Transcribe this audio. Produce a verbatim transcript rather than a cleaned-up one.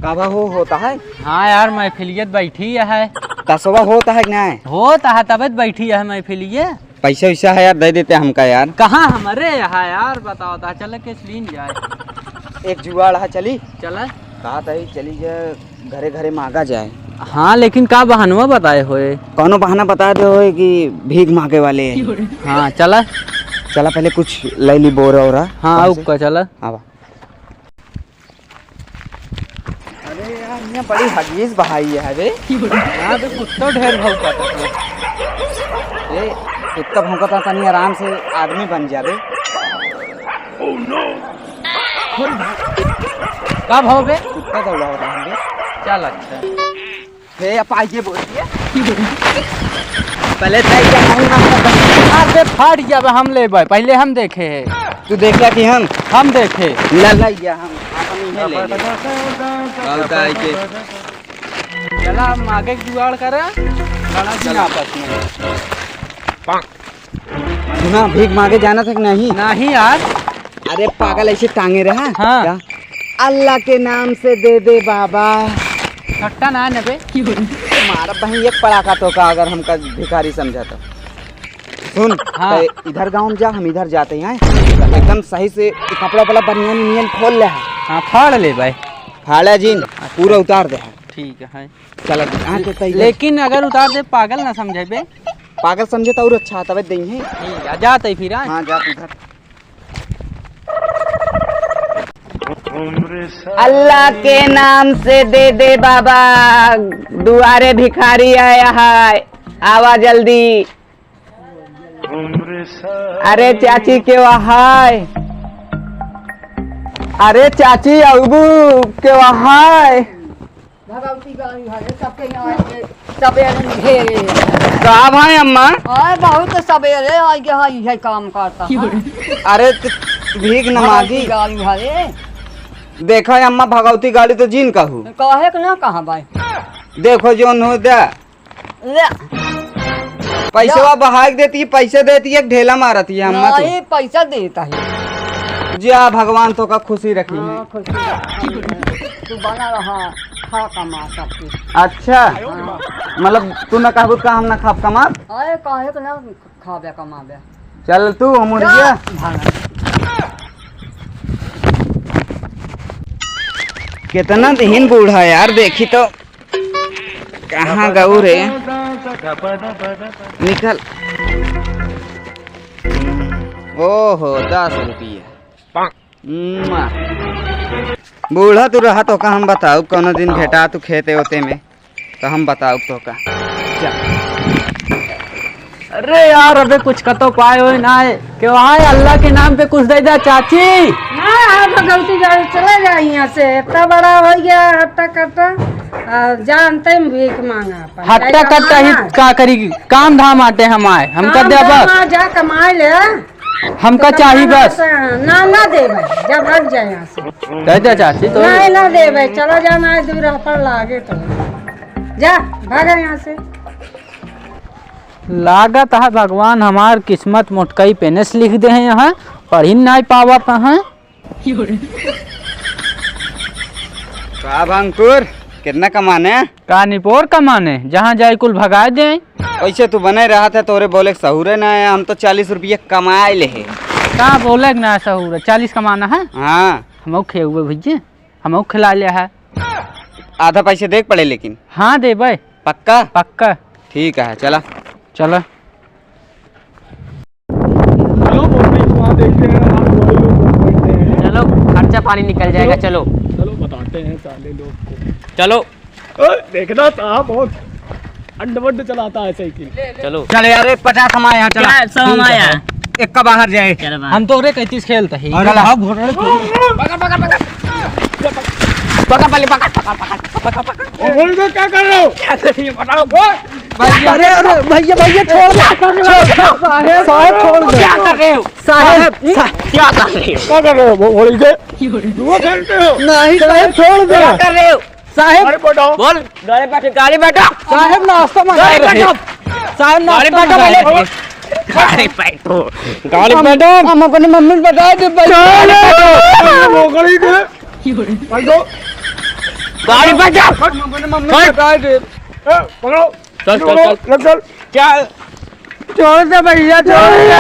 का बा हो, होता है? हाँ यार, महफिलियत बैठी है। कसवा होता है कि नहीं? होता है, तबे तो बैठी है महफिलिये। पैसा वैसा है यार, दे देते हमका यार। कहाँ हमरे यहाँ यार, बताओ ता, चल के लीन जाए। एक जुगाड़ है, चली? चला। कहा था ही, चली जाए, घरे घरे मांगा जाए। हाँ, लेकिन का बहानवा बताए होए? कौनो बहाना बता दे होए कि भीख मांगे वाले हैं। हाँ, चला। चला, पहले कुछ ले ली, बोरा ओरा। हाँ, कहाँ से? का चला। हाँ, बा। अरे यार, यहाँ बड़ी हगीज बहाई है बे। यहाँ पे कुत्ता ढेर भौंकता है। ए, कुत्ता भौंकता, तनी आराम से आदमी बन जाबे। का भाव बे? कुत्ता दौड़ा हो रहा है बे। चल अच्छा। हे, अब आइए बोलिए। पहले तय क्या नहीं मानता था। अरे फाट गया बे, हम लेबे, पहले हम देखे हैं। तू देखा कि हम? हम देखे। ला, ला, या हम, हम इन्हें ले ले। बहुत आई के। चला, हम आगे की जुगाड़ करा, लड़ा दिन आपस में। सुना, भीख मांगे जाना था कि नहीं? नहीं यार। अरे पागल, ऐसे टांगे रहा। हाँ। क्या? अल्लाह के नाम से दे दे बाबा। सट्टा ना नबे। मारा बहन एक पड़ाका तो का, अगर हमका भिखारी समझा तो। सुन, हाँ। तो इधर गाँव में जा, हम इधर जाते हैं। एकदम सही से कपड़ा उपड़ा बनियान उनियान खोल ले। हाँ, फाड़ ले भाई। फाड़ा जिन, पूरा उतार दे। ठीक है। चल, हाँ, तो तैयार। लेकिन अगर उतार दे, पागल ना समझे बे। पागल समझे तो और अच्छा, तबे देंगे। ठीक है, जाते फिर, हाँ। हाँ, जा तू घर। अल्लाह के नाम से दे दे बाबा, दुआरे भिखारी आया है, आवा जल्दी। अरे चाची के वहाँ है, अरे चाची अबू के वहाँ है। भगवती गाड़ी है, सबके यहाँ है, सबेरे में। का भाई अम्मा? अरे बहुत सबेरे आई के है, इहे काम करता है। अरे त भीख न मांगी। भगवती गाड़ी है। देखा है अम्मा, भगवती गाड़ी तो जिन कहू। काहे के ना कहा भाई? देखो जोन हो दे। ले। पैसवा बहाई के देती, पैसे देती, एक ढेला मारती है अम्मा तू। नहीं, पैसा देता है। जा भगवान तो का खुशी रखी है। हाँ, खुशी रखी है। तू बना रहा, खा कमा सब कुछ। अच्छा। हाँ। मतलब तू ना कहबू का हम ना खाब कमाब? अरे काहे के ना खाबे कमाबे। चल तू, हम जा। उड़िया। भागा। कितना दीन बूढ़ा यार, देखी तो। कहाँ गऊ रे? निकल। ओहो, दस रुपया। मुआ। बूढ़ा तू रहा तो का हम बताऊ, कौनो दिन भेटा तू खेते ओते में, तो हम बताऊ तो का। चल। अरे यार, अबे कुछ कतो पाए होए ना है। के वहाँ है, अल्लाह के नाम पे कुछ दे दे चाची। ना, आप गलती कर चले जाए यहाँ से। इतना बड़ा हो गया हट्टा कट्टा, आ, जानते हैं भीख मांगा अपन। हट्टा कट्टा ही का करी, काम धाम आटे हम आए, हम कर दे बस। जा कमाए ले। हमका चाही बस। ना, ना देबे, जा भाग जा यहाँ से। कह दे चाची तो। नहीं, ना देबे, चला जाना है, दूर पर लागे तो। जा, भाग यहाँ से। लागत है भगवान हमार किस्मत मोटकई पेने से लिख दे हैं यहाँ, पढ़ी नहीं पावत हैं। का बा अंकुर, कितना कमाने? का निपोर कमाने, जहाँ जाए कुल भगाए दे। वैसे तू बने रहा था, तोरे बोले के सहूरे ना है, हम तो चालीस रुपये कमाए ले है। का बोले के ना सहूर, चालीस कमाना है? हाँ। हमहू खेउबे भैया, हमहू खिला ले है। आधा पैसे देख पड़े लेकिन। हाँ देबे। पक्का? पक्का। ठीक है, चला। चला। चलो, बोर्ड में वहाँ देखते हैं, हम वही लोग बैठते हैं। चलो, खर्चा पानी निकल जाएगा, चलो। चलो, बताते हैं साले लोग को। चलो। ओए, देखना साहब, बहुत अंड-वंड चलाता है साइकिल। चलो। चल यार, एक पचास हम आए यहाँ, चला। क्या, सब हम आए यहाँ? एक का बाहर जाए। चलो, बाहर। हम तो रे कैंतीस खेलते हैं। अरे, चला। भाग, घोटाले खेल। पकड़, पकड़, पकड़। पकड़, पकड़, पकड़, पकड़, पकड़, पकड़। और बोल दो, क्या कर रहे हो? क्या कर रहे हो? बताओ, बोल। भैया, अरे, अरे, भैया, भैया, छोड़ दे। छोड़, साहेब, छोड़ दे। क्या कर रहे हो? साहेब, सा- क्या कर रहे हो? क्या कर रहे हो? वो होली के? जुआ खेलते हो? नहीं, साहेब, छोड़ दे। क्या कर रहे हो? साहेब। अरे, बैठो। बोल। गाड़ी बैठो, गाड़ी बैठो। साहेब, नाश्ता मंगा रहे। साहेब, गाड़ी नाश्ता बैठो मंगा पहले। रहे। गाड़ी बैठो। गाड़ी हम, बैठो। हम अपनी मम्मी से बता दे, भाई। चलो। वो गली के। भाई दो। गाड़ी बंद कर। मम्मी ने, मम्मी ने हट। हटा दे। ए, पकड़ो। चल, चल, चल। लग चल। क्या? छोड़ दे भैया, छोड़ दे।